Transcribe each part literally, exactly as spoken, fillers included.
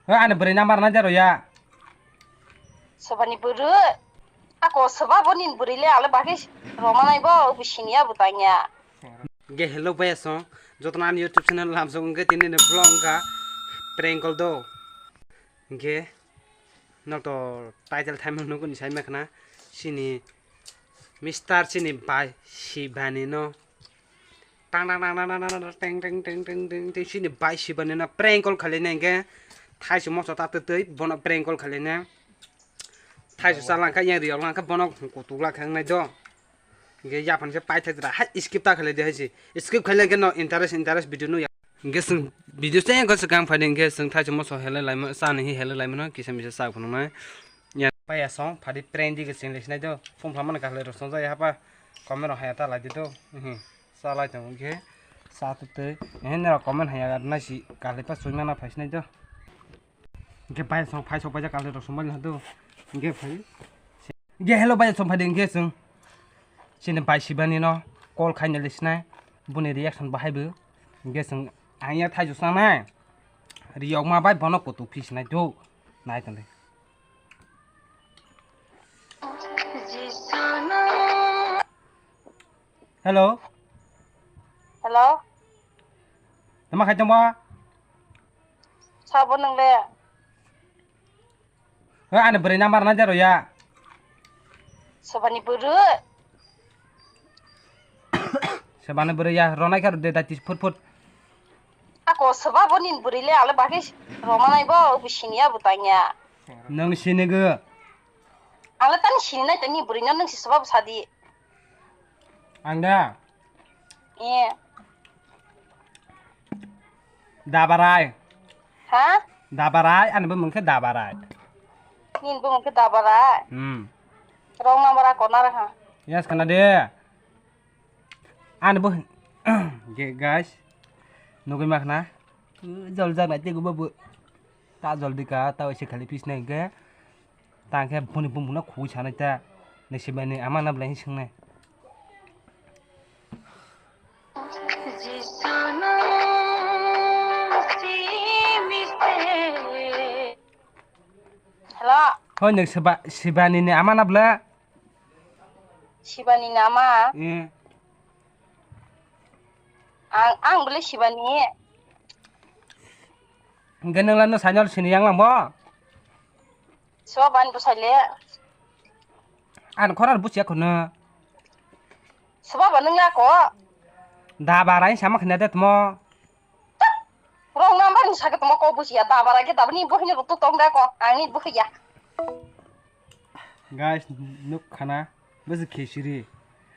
Hoi, ani bwrwi number nai de rw ya. Sobani bwrwi. Ako soba bo nini bwrwi le, ale bagwi roma nai bo, ubi siniya bo tangya. Ge hello baya song, jotono ani YouTube channel lamsok wngkhe tini ni vlog wngkha prank call do. Ge nok to title thaima nukuni saima khna sini Mister sini bai Shibani no. Tang tang tang tang tang tang tang teng teng teng teng teng teng sini bai Shibani no prank call khailai nai hwnkhe thaisu moso ta twi twi bono prank call khailai nai. Thaisu chala hwnkhe yang riyok lang khe bono kutuk la khe wngnai do. Hwnkhe yaphang se paithak jora hai skip ta khailai di hai se. Skip khailai khe no interest interest video no ya. Hwnkhe chwng video se wngkha swkang phaidi hwnkhe chwng thaisu moso helai laima chani hi helai laimano kisa misa cha phunuknai. Ya paya song phadi prank di khe chwng lesinai do. Phung phalamani khalai rw song jaya hapa. Comment rok haya ta lai di do. Mhm. Chalai tongo hwnkhe cha twi twi. Ehe nera comment haya naisi khalai pa chwi mana phaisinai do. Hwnkhe bai song phai sok paijak khalai rw song mali hadu. Hwnkhe phai. Hwnkhe hello bai song phaidi hwnkhe chwng. Chini bai Shibani no call khaina lesinai. Boni reaction bahai bo. Hwnkhe chwng ang ya thaisu sanai. Riyok ma bai bono kutuk phisinai do. Nai tongdi. Hello. Hello. Tama khai tongba? Sabo nang le? Hoi, ani bwrwi number nai de rw ya. Sobani bwrwi. Sebani bwrwi ya, ronai khe rw de dati phut phut. Ako soba bo nini bwrwi le, ale bagwi roma nai bo, ubi siniya bo tangya. Nwng sini gw? Ang le tani sini nai tani bwrwi no nwng si soba bo sadi. Ang da? Iya. Dabarai. Ha? Dabarai, ani bo mungkhe Dabarai. Nini bo mungkhe Dabarai? Hmm. Rong number a kona ra ha? Yes, kana de. Ani bo ge guys. Nugui ma khna. Jol jak nai tegu babu. Ta jol dika, ta ese khali pis nai ge. Tang khe boni bumung no khugui sanai ta, ni Shibani ama na belai hinwi swngnai. Hello. Hoi, nwng Shiba-, Shibani ni ama na bla? Shibani ni ama? Eh. Ang, ang bwle Shibani. Hwnkhe nwng la no sainol sini yang lang bo? Soba bani bwsai le. Ang khorang busiya khwno. Soba ba nwng ya ko. Da barai sama khwna de tmo. Wrong number ni sakhe tmo ko busiya da barai khe da bini bukhini rutuk tong da ko. Ang ni bukhiya. Guys, nuk khana. Bwswk khesiri.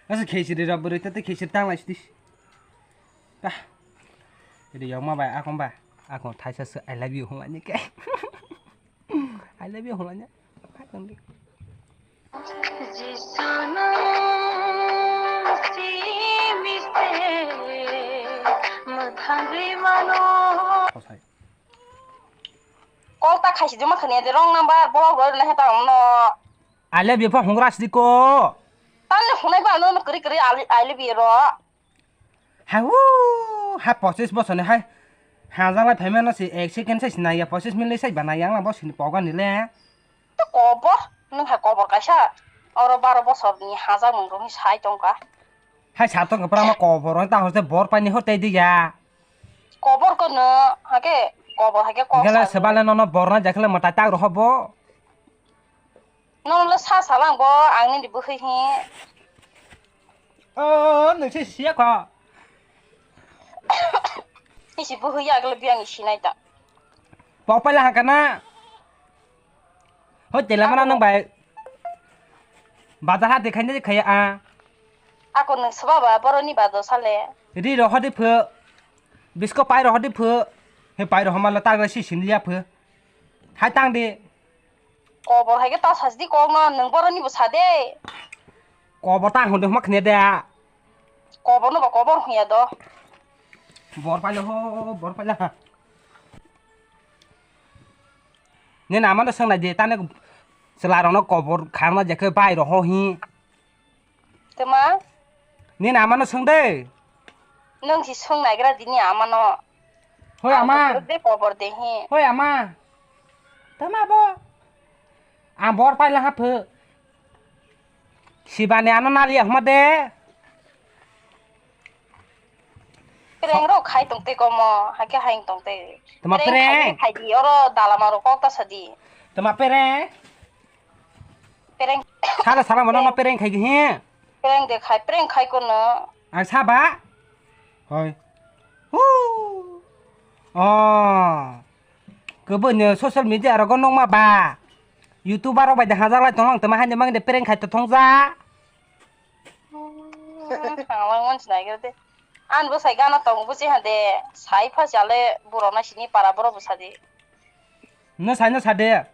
Bwswk khesiri rok bwrwi tete khesiri tang lai sidi. Ta. Ede yokma bai akon ba. Akon thaisa se I love you hwnlani ke. I love you hwnlani. Akon di. Kosai. Kok ta khaisi juma khani de wrong number bo bo le heta no. I love you pha hungra sidi ko. Tani hunai ba no kri kri I love you ro. Hai wu, hai pochis bosor ni hai. Hajak lai phaima no si ek second sai sinai ya pochis minute sai banai yang bo sini poga ni le. To kobor, nung hai kobor kaisa. Oro baro bosor ni hajak mung rok ni sai tongka. Hai sa tongka prama kobor ta hor se bor pai ni hor tei di ya. Kobor ko no hake kobor hake kok. Gela sa sebale no no bor na jakhle mata tak ro hobo. Nono le sa salang bo, ang nini bwkhwi hi. O, nwng se siya kho. Nisi bwkhwi ya, agla biyang sinai ta. Pok paila hangkana. Hoi, tela mana nang bai. Bazar hati khaina khaya a. Ako nwng seba ba, boroni bajo sale. Ri rohodi pho. Bisko pai rohodi pho. He pai rohoma la tagla si sinliya pho. Hai tang di. Kobor hai khe ta sajdi kok no, nwng boroni bo sa de. Kobor ta hwnde hwnma khne de. Kobor no ba kobor hwnya do. Bor paila ho, bor paila. Nini ama no swngnai de, tani chwla rok no kobor kharma je khe bai rok ho hi. Tama? Nini ama no swng de. Nwng si swng naigra dini ama no. Hoi ama. Ang de kobor de hi. Hoi ama. Tama bo. Ang bor paila hapho. Sibani ano nali ahma de. Pereng rok khai tong te komo, hakhe hai tong te. Tama pereng pereng? Khai di, oro dalama rok kok ta sadi. Tama pereng? Pereng. Sala sala mano no pereng khai di he. Pereng de khai, pereng khai kono. Ang saba? Hoi. Hu. Oh. Kebun social media rogo nongma ba. YouTuber rok bai de hajar lai tong lang tama hai de mang de pereng khai to thong ja. Ang lang mon sinai de. An bo sai gana tong bo se hande sai pha jale buro na sini para boro bo sadi. No sai no sade.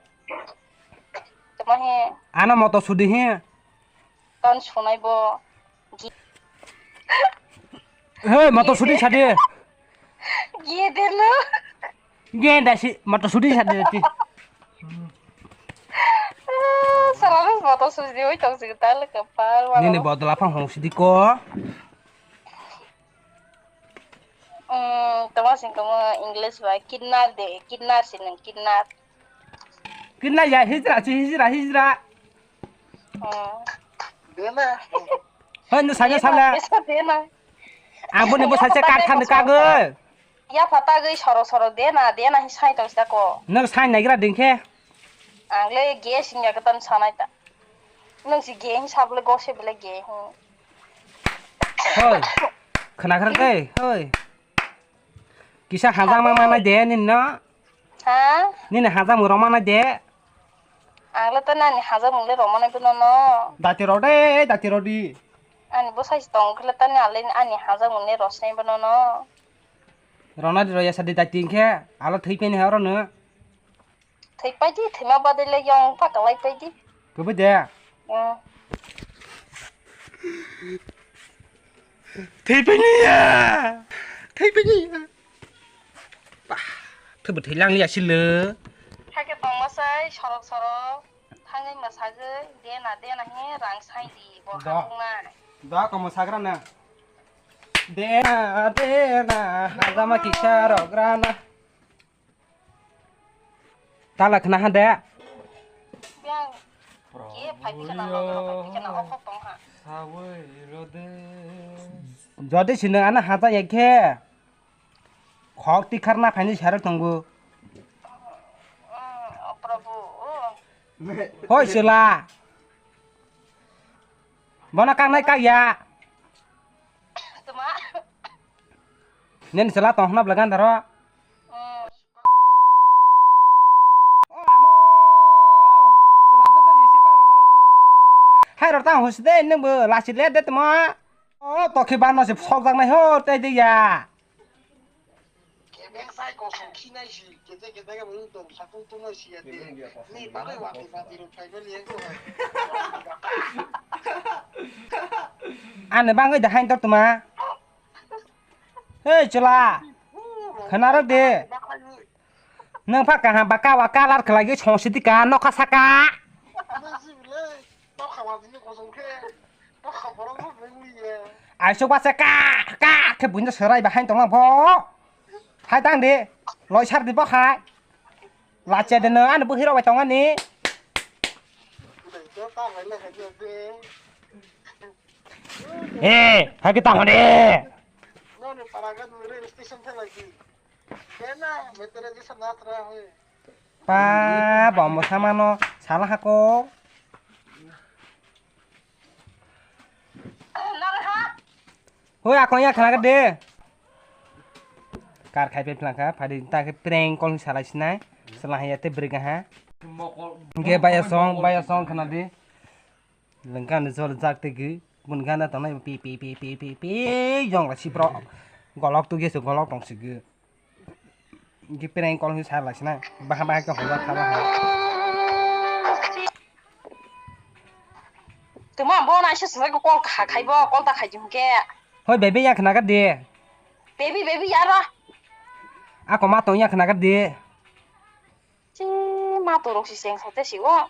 Tama he. Ano moto sudi he. Ton sunai bo. He moto sudi sade. Gede no. Genda si moto sudi sade ti. Sarang moto sudi oi tong sigi tal kapal. Nini bodol aphang hong sidi ko. Hmm, tama sing tama English ba kidnap de, kidnap sini kidnap. Kidnap ya hijra si hijra hijra. Hmm. Dena. Hoi no sanya sala. Dena. Aboni bo sacha kar than kagoi. Ya phatagwi soro soro de na, de na hi sai tong sida ko. Nwng sai naigra ding khe. Ang le ge singya katan sanai ta. Nwng si ge hi sab le go se bele ge hi. Hoi. Khna khra tei, hoi. Kisa hajang ma mana de nin no. Ha? Nini hajang roma na de. Ang le ta nani hajang le roma na no no. Dati ro de, dati ro di. Ani bo sai tong khle ta ni ale ani hajang le rosne bo no no. Rona di roya sadi dati khe, alo thwi peni ha oro no. Thwi pai di, thwima bade le yong pa kalai pai di. Kabo de. Hmm. Thwi peni ya. Thwi peni ya. Bah, thwi bo thwi lang ya sile. Hakhe tongma sai sorok sorok. Thangwi mwsagwi dena dena he rang sai di bo. Da. Hamung nai. Da ko mwsagra na. Dena dena hajama kisa rok rana. Tala khna ha de. Yang. Ke phai phikha na, phai phikha na, okhok tong ha. Sawi rode. Jodi sino ano hata ya khe. Khok tikhar na phaini sero tongo. Mm, oh, Prabhu, oh. Hoi, chwla. Bono kaknai kakya. Tuma. Nini chwla tong hwnna bwlai gandaro. Mm. O amo. Chwla to to jisi paro dong. Hai rota hosde nungbo lasi le de tuma. O tokhi bano se sokjaknai ho tei de ya. Kebeng sai kosong khinai si, kete kete ke bulu tong satung tungoi si ya de. Ni bagoi wati wati ro phai bali yang ko hai. Ani bangoi de hain tor tuma. Hei chwla. Khwnarok de. Nang pha kaham ba kawa kalar khlai song sidi ka nokha saka. Nang si bile, nokha wati ni kosong khe. Aisuk base ka ka khe buino serai bahai tonglang bo. Hai tang di. Loi sar di bo hai. Lache de no ani buhiro bai tongani. Eh, hai ke tang de. Pa, bombo samano sala hako. Hoi, akon ya khana de. Kar khai pe phlang kha, phadi ta khe prank call salai sinai. Sala haya te brega ha. Ge baya song, baya song khana de. Lengka ni jol jak te gi. Bun gana tongnai pi, pi, pi, yong la si bro. Golok tu ge se golok tong si ge. Hingke prank call hwnwi sa lai sina. Baha baha khe hojak kha baha. Tuma bo naisuk sinai call kha khai bo, call ta khai di hwnkhe. Hoi, baby, ya khna ka de. Baby, baby, ya ra. Ako ma tong ya khna ka de. Chi ma to rok si seng sa te si o.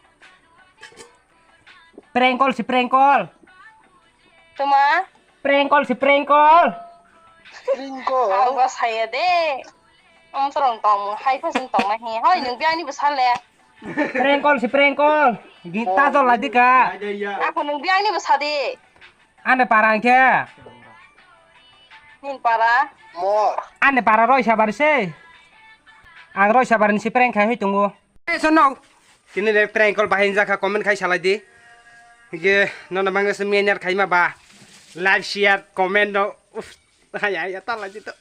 Prank call si prank call. Tuma? Prank call si prank call. Prank call. Ang ba saya de. Ang sorong tong hai pa sing tong na hi. Hoi nung biang ni bwsa le. Prank call si prank call. Gita jol lagi ka. Apa nung biang ni basa di? Ane parang ke. Nin para. Ane para roi sabar se. Ang roi sabar ni si prank khai hui tungo. Eh, sono. Tini le prank call bahain jakha comment khai salai di. Ge, nono bangsa se menya khai ma ba. Like, share, comment no. Uf, haya, haya, ta lai di to.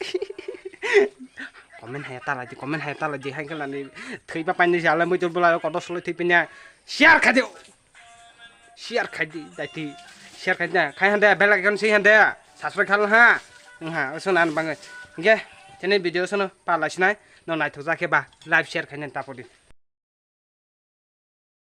Comment haya ta lai di, comment haya ta lai di. Hai kala ni thwi ba pani jala mui tur bula kodo solo thwi pinya. Share khai di. Share khai di, dai di. Share khai di. Khai hande, bell icon si hande. Subscribe khai ha. Ha, sono an bang. Ge, tini video sono pa lai sinai. No nai thok jakhe ba. Like, share khai ni ta podi.